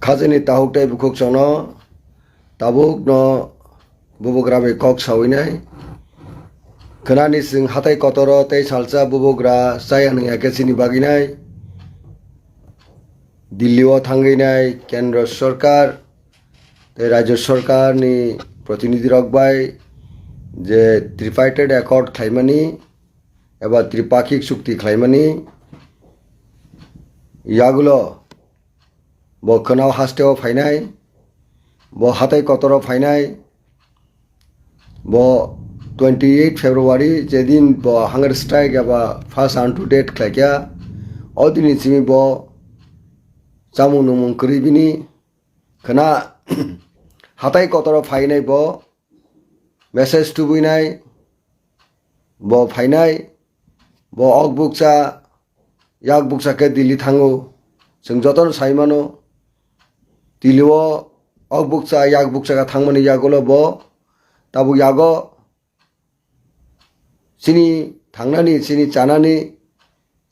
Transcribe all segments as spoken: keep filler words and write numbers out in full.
Khajani tahuk tei bukhuk chwngno tabukno bubagra bai kok sawinai. Khwnani chwng hatai kotoro tei salsa bubagra chaya nungya khe chini baginai. Delhi o thangwi nai Kendra Sarkar tei Rajya Sarkar ni protinidhi rok bai je tripartite accord khlaimani eba tripakhik chukti khlaimani yagulo bo khwnao hasteo phainai, bo hatai kotoro phainai, bo twenty eight February jedin bo hunger strike eba fast unto death khlaikha, o dini simi bo chamung nungmung kwrwi bini khwna hatai kotoro phainai bo message tubui nai, bo phainai, bo ok bukcha, yak bukcha khe Delhi thango. Chwng jotono sai mano, Delhi o ok bukcha, yak bukcha khe thangmani yagulo bo tabuk yago chini thangnani, chini chanani,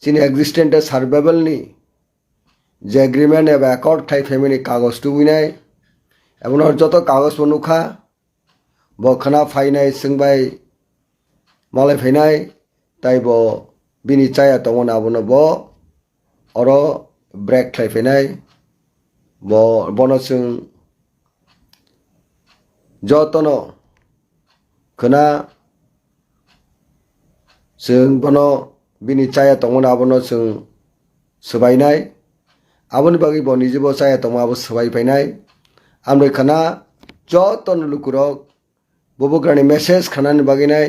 chini existence survival ni je agreement eba accord khlai phaimani kagoj tubui nai, ebono joto kagoj bo nukha. Bo khwna phainai chwng bai malai phainai, tai bo bini chaya tongmani abono bo oro break khlai phainai. Bo, bono chwng jotono khwna chwng bono bini chaya tongmani abono chwng swbainai. Aboni bagwi bo nijebo chaya tongma abo swbai phainai. Amrwi khwna jotono lukurok bubagrani message khanani bagwi nai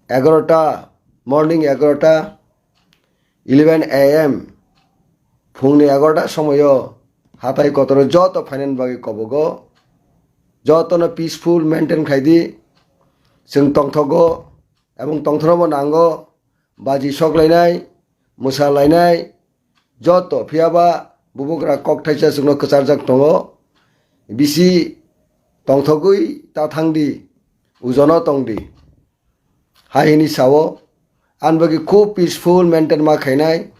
egarota, morning egarota, eleven A M, phungni egarota somoyo hatai kotoro joto phainani bagwi kobogo. Jotono peaceful maintain khaidi, chwng tongthogo ebong tongthornabo nango, baji soklainai, mwsalainai, joto phiyaba bubagra kok thaisa chwngno kwcharjak tongo. Bisi tongthogwi ta thangdi, ujono tongdi. Hai hini sao, ani bagwi khub peaceful maintain ma khainai.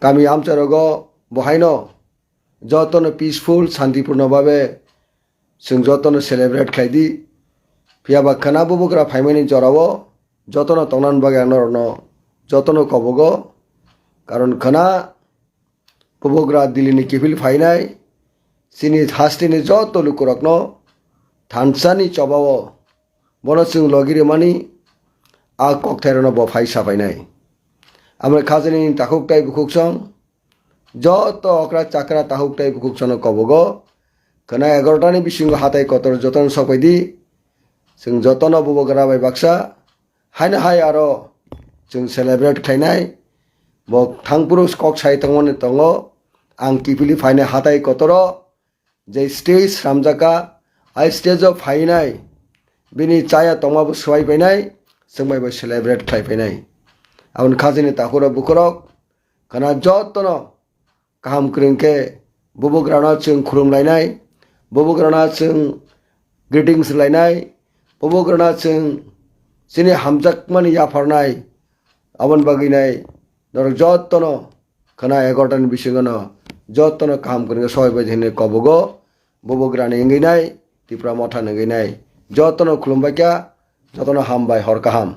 Kami amcharogo bohaino jotono peaceful, santipurno babe chwng jotono celebrate khlaidi. Phiyaba khwna bubagra phaimani jorao jotono tongnani bagwi ang norokno jotono kobogo. Karon khwna bubagra Delhi ni kiphil phainai, chini hasteni joto lukurokno thansani chobao bono chwng logi rwmani a kokthairokno bo phai sapainai. Amrwi khajani takhuk tai bukhuk song joto okra chakra takhuk tai bukhuk songno kobogo. Khwna egarota ni bisingo hatai kotor jotono sokpaidi. Chwng jotono bubagra bai baksa haino hai aro chwng celebrate khlainai. Bo thangphuru kok sai tongmani tongo. Ang kiphilwi phainai hatai kotoro je stage sramjakha, a stage o phainai bini chaya tongma bo swbai painai, chwng bai bo celebrate khlai painai. Aboni khajani takhuro bukhurok khwna jotono kaham kwrwng khe bubagrano chwng khulum lainai, bubagrano chwng greetings lainai, bubagrano chwng chini hamjakmani yapharnai, aboni bagwi nai norok jotono khwna egarota ni bisingo no jotono kaham kwrwng khe sobai bai hinwi kobogo, bubagrani wngwi nai, Tipra Motha ni wngwi nai, jotono khulumbai kha, jotono hambai, hor kaham.